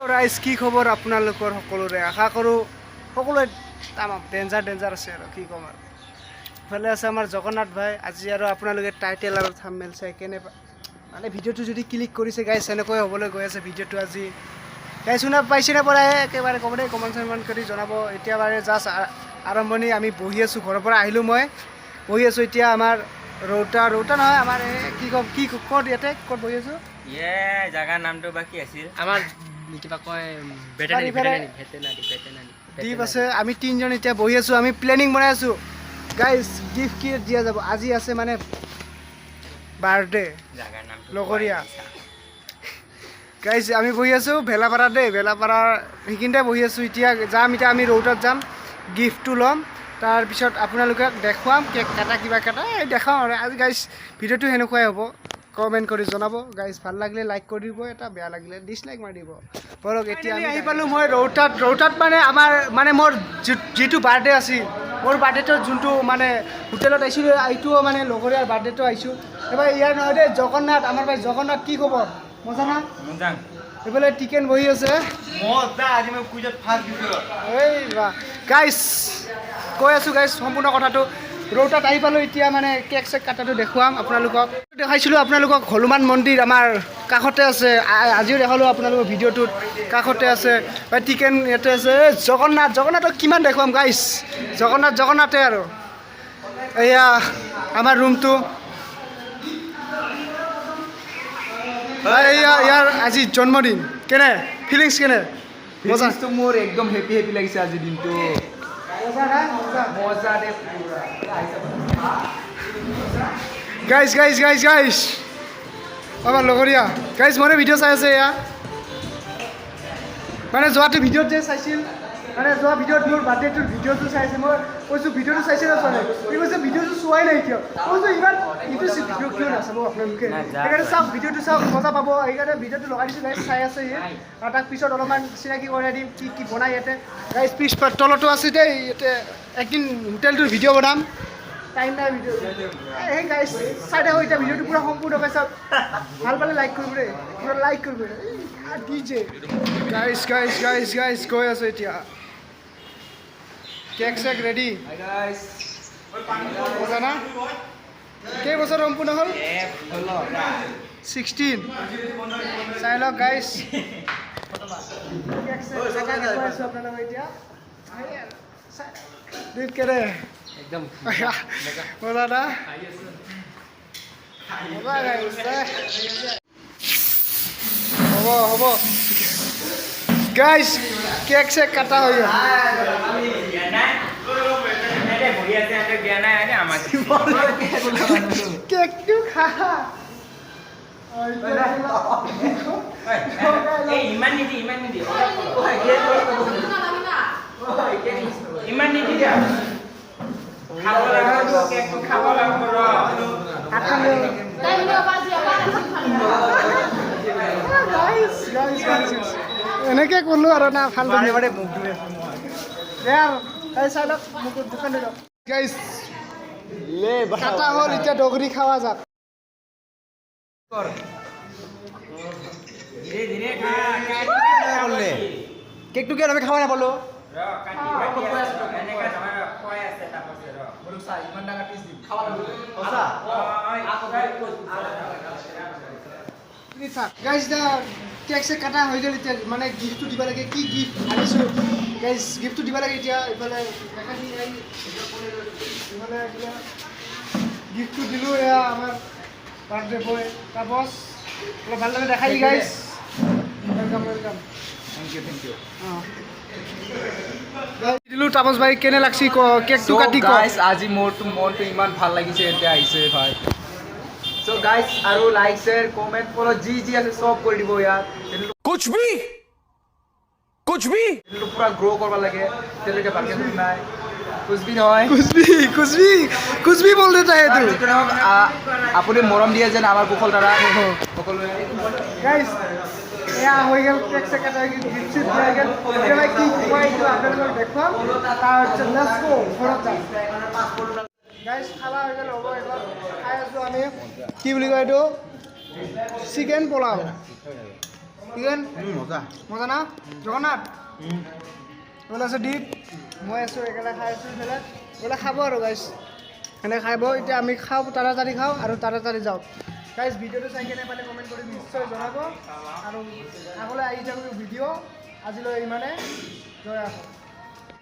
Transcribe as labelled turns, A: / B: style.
A: ৰাইজ, কি খবৰ আপোনালোকৰ সকলোৰে? আশা কৰোঁ সকলোৱে তামাম ডেঞ্জাৰ ডেঞ্জাৰ আছে। আৰু কি ক'ম, আৰু ইফালে আছে আমাৰ জগন্নাথ ভাই। আজি আৰু আপোনালোকে টাইটেল আৰু থাম্বনেল চাই কেনে মানে ভিডিঅ'টো যদি ক্লিক কৰিছে গাইছ, এনেকৈ হ'বলৈ গৈ আছে ভিডিঅ'টো আজি। গাইছ, শুনা পাইছে নে পৰাই একেবাৰে ক'ব দেই, কমেণ্ট চমেণ্ট কৰি জনাব। এতিয়া বাৰু জাষ্ট আৰম্ভণি। আমি বহি আছোঁ, ঘৰৰ পৰা আহিলোঁ, মই বহি আছোঁ এতিয়া আমাৰ ৰৌতা, ৰৌতা নহয়, আমাৰ এই কি ক'ম, কি ক'ত, ইয়াতে ক'ত বহি আছোঁ?
B: ইয়ে, জাগাৰ নামটো বা কি আছিল?
C: আমাৰ কিবা কয় ভেটেনাৰী।
A: ইফালে-
C: ভেটেনাৰী, ভেটেনাৰী, ভেটেনাৰী।
A: দ্বীপ আছে। আমি তিনিজন এতিয়া বহি আছোঁ, আমি প্লেনিং বনাই আছোঁ গাইজ, গিফ্ট কি দিয়া যাব। আজি আছে মানে বাৰ্থডে।
B: জাগাৰ নামটো।
A: লগৰীয়া গাইজ, আমি বহি আছোঁ ভেলাপাৰা দেই, ভেলাপাৰাৰ সেইখিনিতে বহি আছোঁ। এতিয়া যাম, এতিয়া আমি ৰৌতাত যাম, গিফ্টটো ল'ম, তাৰপিছত আপোনালোকক দেখুৱাম কেক কাটা, কিবা কাটা এই দেখাওঁ। আৰু আজি গাইজ ভিডিঅ'টো সেনেকুৱাই হ'ব। কমেণ্ট কৰি জনাব গাইজ, ভাল লাগিলে লাইক কৰি দিব এটা, বেয়া লাগিলে ডিছলাইক মাৰি দিব। ব'লক, এতিয়া আমি আহি পালোঁ মই ৰৌতাত। ৰৌতাত মানে আমাৰ মানে মোৰ যিটো বাৰ্থডে আছিল, মোৰ বাৰ্থডেটোত যোনটো মানে হোটেলত আহিছিলোঁ, এইটোও মানে লগৰীয়াৰ বাৰ্থডেটো আহিছোঁ। এইবাৰ ইয়াৰ নহয় দেই, জগন্নাথ, আমাৰ ভাই জগন্নাথ। কি খবৰ, মজা না?
B: মোজাং।
A: এইফালে টিকেন বহি আছে।
B: মজা, আজি মই কুইজত ফাৰ্ষ্ট দিছো।
A: এই গাইছ, কৈ আছোঁ গাইছ সম্পূৰ্ণ কথাটো। ৰৌতাত আহি পালোঁ এতিয়া, মানে কেক চেক কাটাটো দেখুৱাম আপোনালোকক। দেখাইছিলোঁ আপোনালোকক হনুমান মন্দিৰ আমাৰ কাষতে আছে। আজিও দেখালোঁ আপোনালোকৰ ভিডিঅ'টোত, কাষতে আছে। বা টিকেন ইয়াতে আছে। এই জগন্নাথ, জগন্নাথক কিমান দেখুৱাম গাইছ, জগন্নাথ জগন্নাথে। আৰু এয়া আমাৰ ৰুমটো। এয়া ইয়াৰ আজি জন্মদিন। কেনে ফিলিংছ, কেনে মজা?
D: ফিলিংছটো মোৰ একদম হেপী হেপী লাগিছে আজি দিনটো।
A: মজা না মজা?
D: মজা দে পুৰা।
A: গাইজ, গাইজ, গাইজ, গাইজ, আমাৰ লগৰীয়া গাইজ, মনে ভিডিঅ' চাই আছে। এয়া মানে যোৱাটো ভিডিঅ'ত যে চাইছিল, মানে যোৱা ভিডিঅ'ত মোৰ বাৰ্থডেটোৰ ভিডিঅ'টো চাইছে। মই কৈছোঁ, ভিডিঅ'টো চাইছে ন চোৱা নাই? সি কৈছে ভিডিঅ'টো চোৱাই নাই। কিয় কৈছোঁ, ইমান ইটো ভিডিঅ' কিয় নাচাব আপোনালোকে? সেইকাৰণে চাওক, ভিডিঅ'টো চাওক, মজা পাব। সেইকাৰণে ভিডিঅ'টো লগাই দিছোঁ গাইজ, চাই আছে সি। আৰু তাক পিছত অলপমান চিনাকি কৰাই দিম, কি কি বনাই ইয়াতে। গাইজ, পিছ তলতো আছে দেই ইয়াতে। একদিন হোটেলটোৰ ভিডিঅ' বনাম, টাইম নাই ভিডিঅ'। সেই গাইজ, চাই থাকো এতিয়া ভিডিঅ'টো পূৰা সম্পূৰ্ণকৈ চাওক। ভাল পালে লাইক কৰিব দেই, পূৰা লাইক কৰিব। DJ guys, guys, guys, guys, গৈ আছোঁ এতিয়া। Cake check ready. মজা না? কেইবছৰ সম্পূৰ্ণ হ'ল? 16। চাই লওক গাইজ, কেক চেক দেখুৱাই আছোঁ আপোনালোকক এতিয়া। দীপ, কেনে?
C: একদম।
A: মজা না? মজা গাইজ। হ'ব হ'ব গাইজ, কেক চেক কাটা হৈ গ'ল।
B: দিয়া নাই, এনে বহি আছে, সিহঁতক দিয়া নাই, এনে আমাক।
A: কেকটো খা।
B: এই ইমান নিদি, ইমান নিদি, ইমান নিদি দিয়া। খাব লাগিব, কেকটো খাব লাগিব ৰ।
A: গাইজ, গাইজ, গাইজ, এনেকে ক'লো আৰু না ভাল।
D: বাৰে বাৰে মুখ ধুই আছো মই।
A: দে আৰু এই চাই লওক, মোক দোকান লওক। গাইজ,
D: লে।
A: কাটা হ'ল, এতিয়া দগৰি খাৱা যাক।
B: ধীৰে ধীৰে খা।
D: কৰিলে কেকটো কিয় আমি খাব নাপালো?
B: ৰ, কাটি কাটি আছে, এনেকা নহয়, ৰ, খুৱাই আছে তাপছে, ৰ।
D: ইমান ডাঙৰ পিচ দিম।
B: অ,
A: থাক গাইজ, এতিয়া কেক চেক কাটা হৈ গ'ল। এতিয়া মানে গিফ্টটো দিব লাগে। কি গিফ্ট আনিছোঁ গাইজ, গিফ্টটো দিব লাগে এতিয়া। ইফালে দেখাই দি, ইফালে কিবা গিফ্টটো দিলোঁ। এয়া আমাৰ বাৰ্থডে বয় তাপস। অলপ ভালদৰে দেখাই দি guys. Welcome, welcome.
D: Thank you, thank you.
A: অঁ, দিলোঁ। তাপস ভাই, কেনে লাগছি ক, কেকটো কাটি ক।
D: গাইস, আজি মোৰটো মনটো ইমান ভাল লাগিছে, এতিয়া আহিছে ভাই। চ' গাইস, আৰু লাইক, শ্বেয়াৰ, কমেণ্ট, ফ'ল' যি যি আছে চব কৰি দিব ইয়াত।
E: कुछ भी, कुछ भी।
D: চেনেলটো পুৰা গ্ৰ' কৰিব লাগে। এতিয়ালৈকে ভালকে নাই, कुछ भी নহয়।
A: कुछ भी, कुछ भी, कुछ भी बोल देता है तू।
D: যিকি নহওক, আপুনি মৰম দিয়ে যেন আমাৰ কুশল দাদা সকলোৱে।
A: গাইজ, এয়া হৈ গ'ল, কেক চেক কাটা হৈ গ'ল, গিফ্ট চিফ্ট দিয়া গ'ল। এতিয়া মই কি খুৱাই এইটো আপোনালোকক দেখুৱাম, তাৰপিছত let's গ', ঘৰত যাম। গাইজ, খানা হৈ গ'ল, হ'ব। এইবাৰ খাই আছোঁ আমি, কি বুলি কয় এইটো, চিকেন পোলাও। চিকেন
D: মজা।
A: মজা না? জগন্নাথ এইফালে আছে, দীপ, মই আছোঁ, একেলগে খাই আছোঁ। ইফালে এইফালে খাব আৰু গাইছ, এনে খাব। এতিয়া আমি খাওঁ, তাড়াতাড়ি খাওঁ আৰু তাড়াতাড়ি যাওঁ। গাইছ, ভিডিঅ'টো চাই কেনে পালে কমেণ্ট কৰি নিশ্চয় জনাব আৰু আগলৈ আহি থাকোঁ ভিডিঅ'। আজিলৈ ইমানে। জয় আহক।